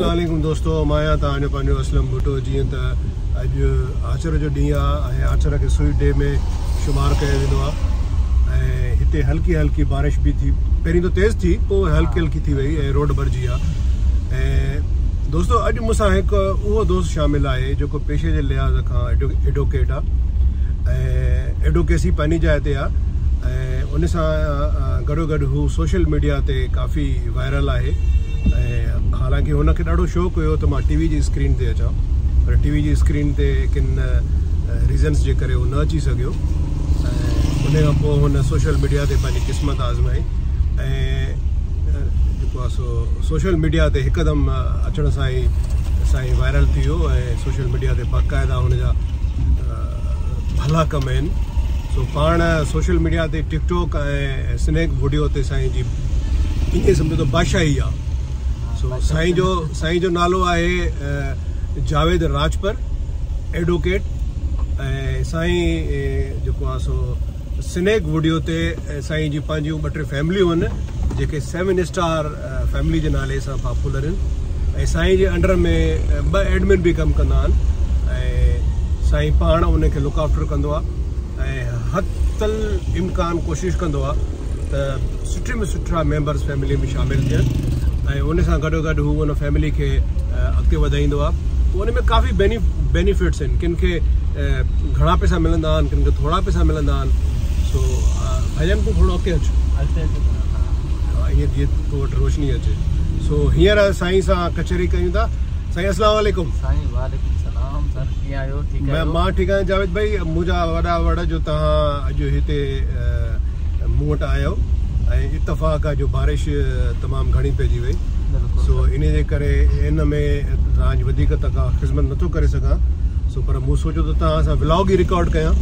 السلام عليڪم دوستو، مان آهيان توهان جو پنهنجو اسلم ڀٽو. جيئن ته اڄ آچر جو ڏينهن آهي ۽ آچر کي سوئيٽ ڊي ۾ شمار ڪيو ويندو آهي ۽ هتي هلڪي هلڪي بارش به ٿي. پهرين ته تيز ٿي، پوء هلڪي هلڪي ٿي وئي ۽ روڊ ڀرجي ويا. ۽ دوستو، اڄ مون سان هڪ اهو دوست شامل آهي جيڪو پيشي جي لحاظ کان ايڊوڪيٽ آهي ۽ ايڊوڪيسي پنهنجي جاء تي آهي ۽ ان سان گڏو گڏ هو سوشل ميڊيا تي ڪافي وائرل آهي. ۽ حالانڪه هن کي ڏاڍو شوق هيو ته مان ٽي وي جي اسڪرين تي اچان، پر ٽي وي جي اسڪرين تي ڪن ريزنس جي ڪري هو نه اچي سگهيو ۽ ان کان پوء هن سوشل ميڊيا تي پنهنجي قسمت آزمائي ۽ جيڪو آهي سو سوشل ميڊيا تي هڪدم اچڻ سان ئي سائين وائرل ٿي ويو ۽ سوشل ميڊيا تي باقاعده هن جا ڀلا ڪم آهن. سو پاڻ سوشل ميڊيا تي ٽڪ ٽاڪ ۽ سنيڪ وڊيو تي سائين جي ائين سمجهو ته بادشاهي آ. سو سائين جو نالو آهي جاويد راڄپر ايڊوڪيٽ ۽ سائين جيڪو آ سو سنيڪ وڊيو تي سائين جي پنهنجيون ٻه ٽي فيمليون آهن جيڪي سيون اسٽار فيملي جي نالي سان پاپولر آهن ۽ سائين جي انڊر ۾ ٻه ايڊمن به ڪم ڪندا آهن ۽ سائين پاڻ ان کي لڪ آفٽر ڪندو آهي ۽ حتي الامڪان ڪوشش ڪندو آهي ته سٺي ۾ سٺا ميمبرس فيملي ۾ شامل ٿين ۽ ان سان گڏو گڏ هو ان فيملي کي اڳتي وڌائيندو آهي. ان ۾ ڪافي بينيفٽس آهن، ڪن کي گهڻا پئسا ملندا آهن، ڪن کي ٿورا پئسا ملندا آهن. سو ڀائيجان، تون ٿورو اڳتي اچ، ائين جيئن تو وٽ روشني اچي. سو هينئر سائين سان ڪچهري ڪيون ٿا. سائين، السلام عليڪم. سائين، وعليڪم السلام سر، ڪيئن آهيو؟ ٺيڪ آهيو؟ مان ٺيڪ آهيان جاويد ڀائي. منهنجا وڏا وڙ جو توهان اڄ هتي مون وٽ آيو ۽ اتفاق آ جو بارش تمام گهڻي پئجي وئي، سو ان جي ڪري ان ۾ توهان جي وڌيڪ ته ڪا خدمت نٿو ڪري سگهان. سو پر مون سوچيو ته توهان سان ولاگ ئي رڪارڊ ڪيان.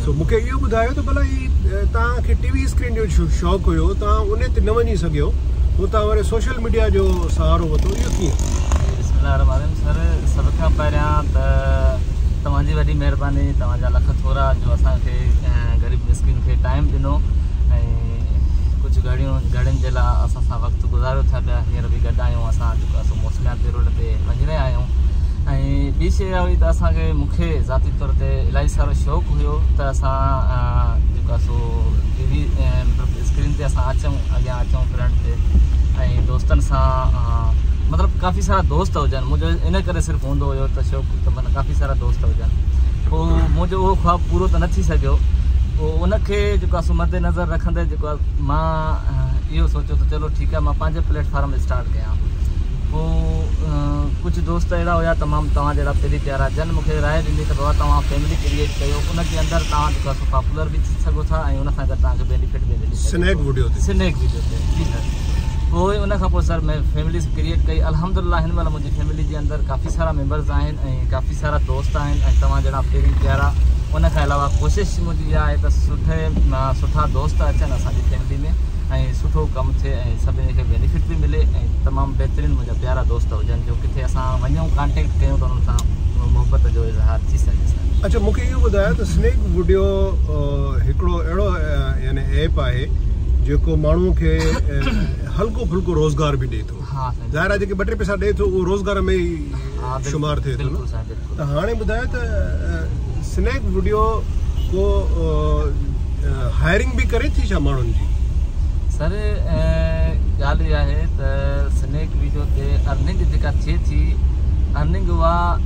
سو مون کي اهو ٻڌايو ته ڀلا هي توهان کي ٽي وي اسڪرين جو شوق هيو، توهان ان تي نه وڃي سگهيو، پوء توهان وري سوشل ميڊيا جو سهارو ورتو، اهو ڪيئن؟ بسم الله الرحمن الرحيم. سر، سڀ کان پهريان ته توهان جي وڏي مهرباني، توهان جا لک ٿورا جو اسان کي غريب مسڪين کي ٽائيم ڏنو ۽ ڪجهه گهڙيون گهڙين جي لاء اسان سان وقت گذاريو ٿا پيا. هينئر به گڏ آهيون اسان، جيڪو اسان موسميات جي روڊ تي وڃي رهيا آهيون. ۽ ٻي شيء اها هئي ته اسان کي مون کي ذاتي طور تي الاهي سارو شوق هيو ته اسان جيڪو آهي سو ٽي وي مطلب اسڪرين تي اسان اچون، اڳيان اچون فرنٽ تي ۽ دوستن سان، مطلب ڪافي سارا دوست هجن. منهنجو ان ڪري صرف هوندو هيو ته شوق ته معنيٰ ڪافي سارا دوست هجن. پوء منهنجو اهو خواب پورو ته نه ٿي سگهيو. پوء ان کي جيڪو آهي سو مد نظر رکندي جيڪو آهي مان اهو سوچيو ته چلو ٺيڪ آهي، مان پنهنجو پليٽ فارم اسٽارٽ ڪيان. پوء ڪجهه دوست اهڙا هيا تمام توهان جهڙا پري پيارا، جن مون کي راء ڏني ته بابا، توهان فيملي ڪريئيٽ ڪيو، ان جي اندر توهان جيڪو آهي سو پاپولر به ٿي سگهو ٿا ۽ ان سان گڏ توهان کي بينيفٽ به ملي سگهي سنيڪ ٿو. وڊيو تي. سنيڪ وڊيو تي، جي سر. پوء ان کان پوء سر مين فيملي ڪريئيٽ ڪئي. الحمدلله هن مهل منهنجي فيملي جي اندر ڪافي سارا ميمبرز آهن ۽ ڪافي سارا دوست آهن ۽ توهان جهڙا پرين پيارا. ان کان علاوه ڪوشش منهنجي اها آهي ته سٺي سٺا دوست اچن اسان جي فيملي ۾ ۽ سٺو ڪم ٿئي ۽ سڀني کي بينيفٽ به ملي ۽ تمام بهترين منهنجا پيارا دوست هجن جو ڪٿي اسان وڃون، ڪانٽيڪٽ ڪيون ته انهن سان محبت جو اظهار ٿي سگهي سر. اڇا، مون کي اهو ٻڌايو ته سنيڪ وڊيو هڪڙو اهڙو يعني ايپ آهي جيڪو ماڻهو کي هلڪو ڦلڪو روزگار به ڏئي ٿو. ظاهر آهي، جيڪي ٻه ٽي پئسا ڏئي ٿو، اهو روزگار ۾ ئي شمار ٿئي ٿو نه؟ ته هاڻي ٻڌايو ته سنيڪ وڊيو ڪو هائرنگ به ڪري ٿي ڇا ماڻهن جي؟ سر، ڳالهه اها آهي ته سنيڪ وڊيو تي ارننگ جيڪا ٿئي ٿي، ارننگ اها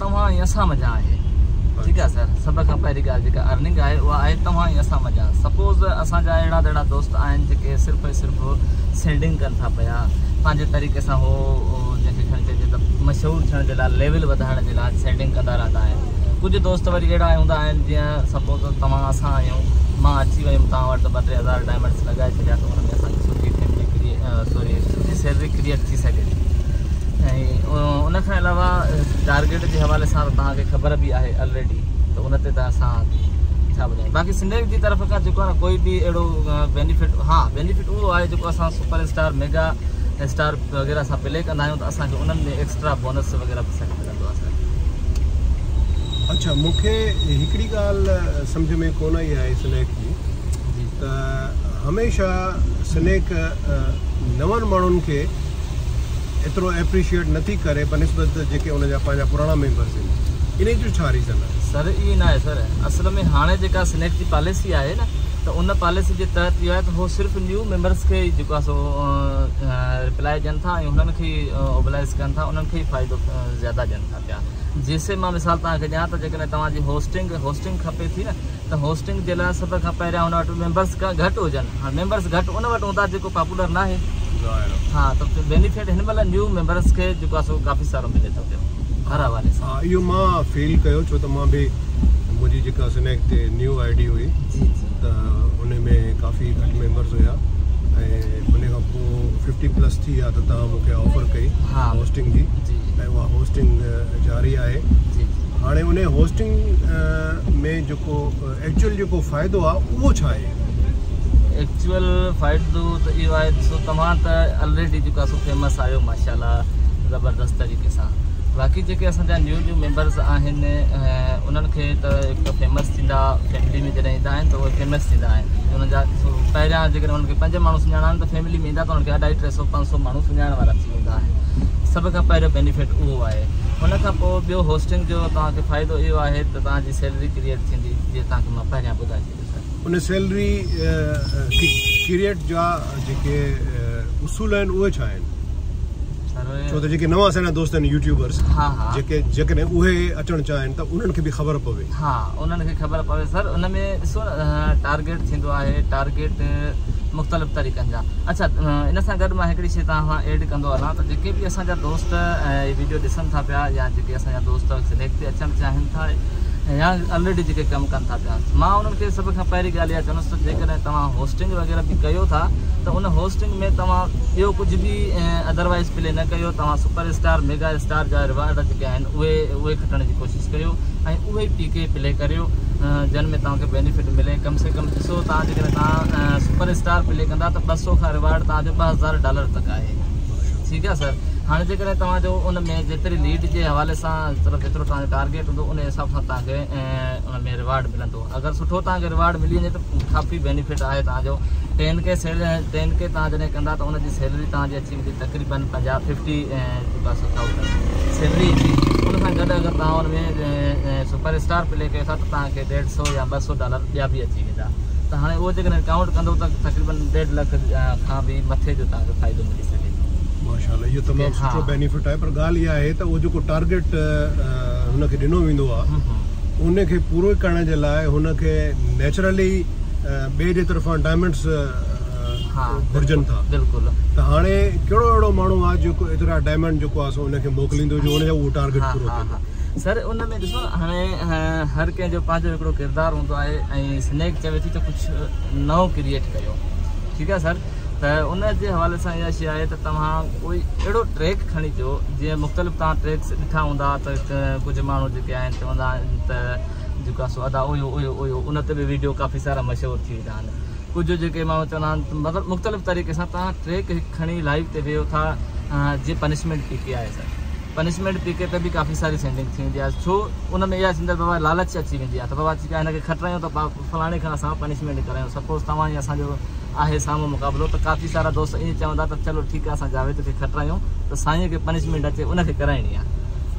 توهان ۽ اسان منجهان آهي. ٺيڪ آهي سر، سڀ کان پهرين ڳالهه جيڪا ارننگ آهي، اها آهي توهان ۽ اسان منجهان. سپوز اسان جا اهڙا اهڙا دوست آهن جيڪي صرف ۽ صرف سينڊنگ ڪن ٿا پيا، پنهنجي طريقي سان هو جنهن کي کڻي چئجي ته مشهور ٿيڻ جي لاء، ليول وڌائڻ جي لاء سينڊنگ ڪندا رهندا آهن. ڪجهه دوست وري اهڙا هوندا آهن، جيئن سپوز توهان اسان آهيون، مان اچي ويم توهان وٽ ته ٻه ٽي هزار ڊائمنڊس لڳائي ڇڏيا ته ان ۾ اسان کي سٺي فيملي سوري سٺي سيلري ڪريئيٽ ٿي سگهي ٿي. ۽ ان کان علاوه ٽارگيٽ جي حوالي سان ته توهان کي خبر به آهي الريڊي، ته ان تي ته اسان ڇا ٻڌايون. باقي سنيڪ جي طرف کان جيڪو آهي نه ڪوئي به اهڙو بينيفٽ، ها، بينيفٽ اهو آهي جيڪو اسان سپر اسٽار، ميگا اسٽار وغيره سان پلي ڪندا آهيون ته اسان کي انهن ۾ ايڪسٽرا بونس وغيره به اسان کي ملندو آهي سر. اڇا، مون کي هڪڙي ڳالهه سمجهه ۾ ڪونه آئي آهي سنيڪ جي ته هميشه سنيڪ نون ماڻهن کي ايترو ايپريشيئيٽ نٿي ڪري بنسبت جيڪي ان جا پنهنجا پراڻا ميمبرس آهن. انهي جو ڇا ريزن آهي؟ سر ائين ناهي سر اصل ۾ هاڻي جيڪا سنيڪ جي پاليسي آهي نه ته ان پاليسي جي تحت اهو آهي ته هو صرف نيو ميمبرس کي ئي جيڪو آهي سو رپلائي ڏين ٿا ۽ انهن کي ئي اوبلائز ڪن ٿا انهن کي ئي فائدو زياده ڏين ٿا پيا جيسي مان مثال توهان کي ڏيان ته جيڪڏهن توهان جي هوسٽنگ هوسٽنگ کپي ٿي نه ته هوسٽنگ جي لاء سڀ کان پهريان ان وٽ ميمبرس گهٽ هجن هاڻ ميمبرس گهٽ ان وٽ هوندا جيڪو پاپولر ناهي ها ته بينيفٽ هن مهل نيو ميمبرس کي جيڪو آهي سو ڪافي سارو ملي ٿو پيو هر حوالي سان. ها اهو مان فيل ڪيو ڇو ته مان به منهنجي جيڪا سنيڪ تي نيو I D هئي ته ان ۾ ڪافي گهٽ ميمبرس هيا ۽ ان کان پوء ففٽي پلس ٿي ويا ته توهان مون کي آفر ڪئي هوسٽنگ جي ۽ اها هوسٽنگ جاري آهي هاڻي ان هوسٽنگ ۾ جيڪو ايڪچوئل جيڪو فائدو آهي اهو ڇا آهي؟ ايڪچوئل فائدو ته اهو آهي ڏسو توهان ته الريڊي جيڪو آهي سو فيمس آهيو ماشاء الله زبردست طريقي سان باقي جيڪي اسان جا نيو نيو ميمبرز آهن انهن کي ته هڪ ته فيمس ٿيندا فيملي ۾ جڏهن ايندا آهن ته اهي فيمس ٿيندا آهن انهن جا ڏسو پهريان جيڪڏهن انهن کي پنج ماڻهو سڃاڻا آهن ته فيملي ۾ ايندا ته انهن کي اڍائي ٽي سو پنج سو ماڻهو سڃاڻڻ وارا ٿي ويندا آهن سڀ کان پهريون بينيفٽ اهو آهي ان کان پوء ٻيو هوسٽنگ جو توهان کي فائدو اهو آهي ته توهان جي سيلري ڪريئيٽ ٿيندي جيئن توهان کي مان پهريان ٻڌائي ڇڏيو سر. ان سيلري ڪريئيٽ جا جيڪي اصول آهن اهي ڇا آهن؟ ڇو ته جيڪي نوان اسان جا دوست آهن يوٽيوبرس جيڪي جيڪڏهن اهي اچڻ چاهين ته انهن کي به خبر پوي. ها انهن کي خبر پوي سر ان ۾ ڏسو نه ٽارگيٽ ٿيندو آهي ٽارگيٽ مختلف طريقن جا اڇا ان سان گڏ مان هڪڙي شي توهان سان ايڊ ڪندو هلان ته جيڪي به اسان جا دوست هي ويڊيو ڏسن ٿا پيا يا جيڪي اسان جا دوست سنيڪ تي اچڻ چاهين ٿا يا الريڊي جيڪي ڪم ڪن ٿا پيا مان انهن کي سڀ کان پهرين ڳالهه اها چوندس ته جيڪڏهن توهان هوسٽنگ وغيره به ڪيو ٿا ته ان هوسٽنگ ۾ توهان ٻيو ڪجهه به ادروائز پلي نه ڪيو توهان سپر اسٽار ميگا اسٽار جا ريوارڊ جيڪي آهن اهي اهي کٽڻ جي ڪوشش ڪريو ۽ اهي پي ڪي پلي ڪريو جن ۾ توهان کي بينيفٽ ملي ڪم سي ڪم ڏسو توهان جيڪڏهن توهان سپر اسٽار پلي ڪندا ته 200 کان ريوارڊ توهان جو 2000 ڊالر تڪ آهي ٺيڪ آهي سر هاڻي جيڪڏهن توهان جو ان ۾ جيتري ليڊ جي حوالي سان مطلب جيترو توهان جو ٽارگيٽ هوندو ان حساب سان توهان کي ان ۾ ريوارڊ ملندو اگر سٺو توهان کي ريوارڊ ملي وڃي ته ڪافي بينيفٽ آهي توهان جو ٽين ڪي سيل ٽين ڪي توهان جڏهن ڪندا ته ان جي سيلري توهان جي اچي ويندي تقريبن 50 ففٽي جيڪو آهي سو ٿائوزنڊ سيلري ايندي ان سان گڏ اگر توهان ان ۾ سپر اسٽار پلي ڪيو ٿا ته توهان کي ڏيڍ سو يا ٻه سو ڊالر ٻيا به اچي ويندا ته هاڻي اهو جيڪڏهن ڪائونٽ ڪندو ته تقريبن ڏيڍ لک کان به مٿي جو توهان کي فائدو ملي سگهي ٿو. ماشاءالله اهو تمام سٺو بينيفٽ آهي پر ڳالهه اها آهي ته اهو جيڪو ٽارگيٽ هن کي ڏنو ويندو آهي ان کي پورو ڪرڻ جي لاء هن کي نيچرلي ٻئي جي طرفان ڊائمنڊس گهرجن ٿا بلڪل ته هاڻي ڪهڙو اهڙو ماڻهو آهي جيڪو ايترا ڊائمنڊ جيڪو آهي سو ان کي موڪليندو جو ان جو اهو ٽارگيٽ پورو ٿيندو. سر ان ۾ ڏسو هاڻي هر ڪنهن جو پنهنجو هڪڙو ڪردار هوندو آهي ۽ سنيڪ چوي ٿي ته ڪجهه نئون ڪريئيٽ ڪيو ٺيڪ آهي سر ته ان جي حوالي سان اها شيء آهي ته توهان ڪوئي اهڙو ٽريڪ کڻي اچو جيئن مختلف توهان ٽريڪس ڏٺا هوندا ته ڪجهه ماڻهو جيڪي آهن چوندا آهن ته جيڪو آهي سو ادا اهو اهو اهو ان تي به ويڊيو ڪافي سارا مشهور ٿي ويندا آهن ڪجهه جيڪي ماڻهو چوندا آهن ته مطلب مختلف طريقي سان توهان ٽريڪ هڪ کڻي لائيو تي ويهو ٿا جيئن پنشمينٽ پي ڪي آهي سر پنشمينٽ پي ڪي تي به ڪافي ساري سينڊنگ ٿي ويندي آهي ڇو ان ۾ اها ٿيندي آهي بابا لالچ اچي ويندي آهي ته بابا ٺيڪ آهي هن کي کٽرايون ته فلاڻي کان اسان پنشمينٽ ڪرايون سپوز توهان ۽ اسان جو آهي سامهون مقابلو ته ڪافي سارا دوست ائين چوندا ته چلو ٺيڪ آهي اسان جاويد کي کٽرايون ته سائين کي پنشمينٽ اچي ان کي ڪرائڻي آهي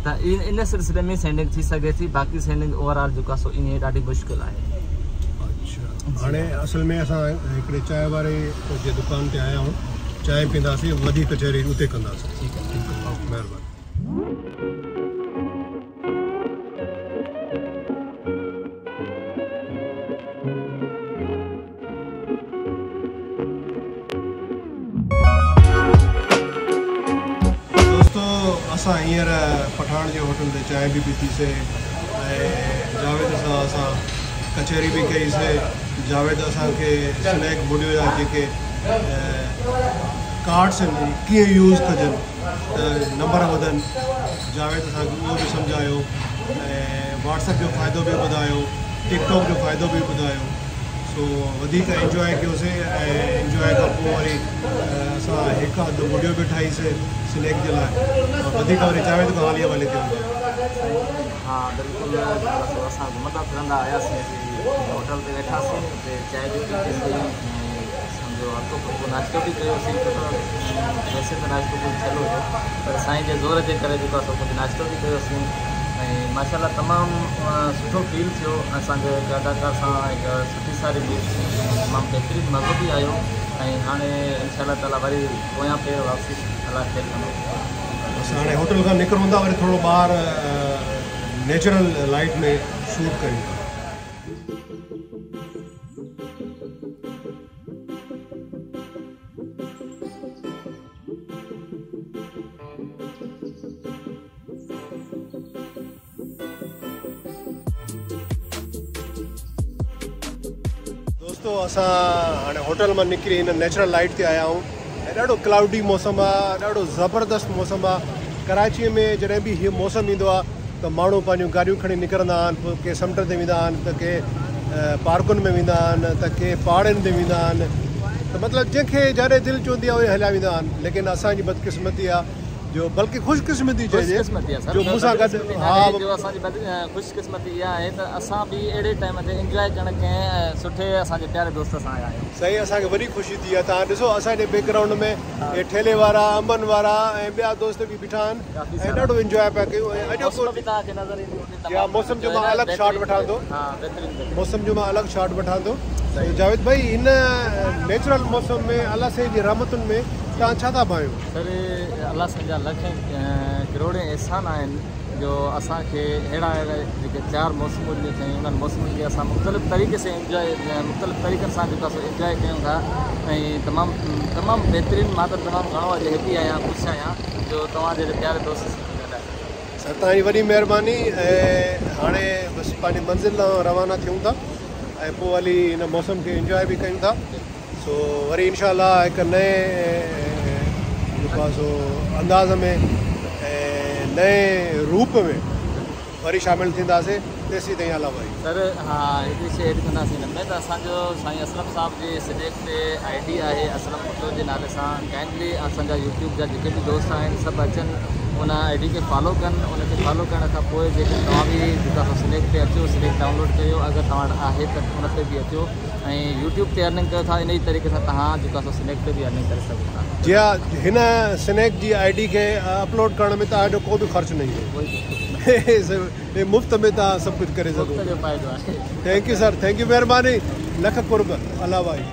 ته ان سلسلي ۾ سينڊنگ ٿي سگهي ٿي باقي سينڊنگ اوور آل جيڪو آهي سو ائين ڏاڍي مشڪل آهي. اڇا هاڻي اصل ۾ اسان هڪڙي چانهه واري جي دڪان تي آيا آهيون چانهه پيئنداسين وڌيڪ ڪچهري اتي ڪنداسين. ٺيڪ آهي ٺيڪ آهي مهرباني. دوستو اسان هينئر پٺاڻ جي هوٽل تي چانهه به پيتي سي ۽ جاويد سان اسان ڪچهري به ڪئي سي. جاويد اسان کي سنيڪ وڊيو جا جيڪي ڪارڊس آهن ڪيئن يوز ڪجن ته نمبر وڌن جاويد اسان کي اهو به سمجهايو ۽ واٽس ايپ جو فائدو به ٻڌايو ٽڪ ٽاڪ جو فائدو به ٻڌايو سو وڌيڪ انجواء ڪيوسي ۽ انجواء کان پوء وري اسان هڪ اڌ وڊيو به ٺاهي سي سنيڪ جي لاء وڌيڪ وري جاويد کان حالي حوالي ٿيون ٿا. سائين ها بلڪل جيڪو سو اسان گهمندا ڦرندا آياسين اچي هوٽل تي ويٺاسين اتي چانهه به پيتي سين ۽ جو هلڪو ڦلڪو ناشتو به ڪيوسين ڇو ته ويسي ته ناشتو ڪجهه ٿيل هيو پر سائين جي زور جي ڪري جيڪو آهي سو ڪجهه ناشتو به ڪيوسين ۽ ماشاء الله تمام سٺو فيل ٿيو اسان جو هڪ اداڪار سان هڪ سٺي ساري ميٽ ٿي تمام بهترين مزو به آيو ۽ هاڻي انشاء الله تعالي وري پويان پير واپسي الله خير ڪندو. بس هاڻي هوٽل کان نڪرون ٿا وري ٿورو ٻاهر نيچرل لائيٽ ۾ شوٽ ڪريون ٿا. دوستو اسان هاڻي هوٽل مان نڪري هن نيچرل لائيٽ تي آيا آهيون ۽ ڏاڍو ڪلائوڊي موسم آ ڏاڍو زبردست موسم آ ڪراچي ۾ جڏهن به هي موسم ايندو آ ته ماڻهو پنهنجون گاڏيون کڻي نڪرندا آهن پوء ڪي سمنڊ تي ويندا آهن ته ڪي پارڪن ۾ ويندا آهن ته ڪي پهاڙين تي ويندا آهن ته مطلب جنهن کي جاڏي دل چوندي آ اهي هليا ويندا آهن ليڪن اسان جي بدقسمتي آ جو بلڪه خوش قسمتي چئجي جو مون سان گڏ ها جو اسان جي خوش قسمتي اها آهي ته اسان به اهڙي ٽائيم تي انجواء ڪرڻ ڪنهن سٺي اسان جي پياري دوست سان آيا آهيون. سائين اسان کي وڏي خوشي ٿي آهي توهان ڏسو اسان جي بيڪ گرائونڊ ۾ اهي ٺيلي وارا انبن وارا ۽ ٻيا دوست به بيٺا آهن ۽ ڏاڍو انجواء پيا ڪيون ۽ اڄوڪو موسم به توهان کي نظر ايندي هوندي جي ها موسم جو مان الڳ شاٽ وٺان ٿو موسم جو مان الڳ شاٽ وٺان ٿو جاويد ڀائي هن نيچرل موسم ۾ الله سائين جي رحمتن ۾ توهان ڇا ٿا ڀانيو؟ سر الله سائين جا لکين ڪروڙين احسان آهن جو اسان کي اهڙا اهڙا جيڪي چار موسمون ڏنيون اٿئين انهن موسمن کي اسان مختلف طريقي سان انجواء مختلف طريقن سان جيڪو سو انجواء ڪيون ٿا ۽ تمام تمام بهترين مان ته تمام گهڻو اڄ هيپي آهيان خوش آهيان جو توهان جهڙي پياري دوست سان گڏ آهيان. سر توهان جي وڏي مهرباني ۽ هاڻي بس پنهنجي منزل ڏانهن روانا ٿيون ٿا ۽ پوء هلي هن موسم کي انجواء به ڪيون ٿا سو وري انشاء الله هڪ نئين جيڪو آهي سو انداز ۾ ۽ نئين روپ ۾ وري شامل ٿينداسين تيسين تائين الله ڀائي. سر ها هڪڙي شي ايڊ ڪنداسين هن ۾ ته اسان جو سائين اسلم صاحب جي سنيڪ تي I D آهي اسلم ڀٽو جي نالي سان ڪائنڊلي اسان جا يوٽيوب جا جيڪي به دوست آهن سڀ اچن ان I D کي فالو ڪن ان کي فالو ڪرڻ کان پوء جيڪڏهن توهان به جيڪا سو سنيڪ تي اچو سنيڪ ڊائونلوڊ ڪيو اگر توهان وٽ آهي ته ان تي به اچو ۽ يوٽيوب تي ارننگ ڪيو ٿا ان ئي طريقي سان توهان جيڪو سو سنيڪ تي به ارننگ ڪري سگهو ٿا. جي ها هن سنيڪ جي I D کي اپلوڊ ڪرڻ ۾ توهان جو ڪو به خرچ نه ايندو هي مفت ۾ توهان سڀ ڪجهه ڪري سگهو ٿا. Thank you sir thank you مهرباني لک قرب الله ڀائي.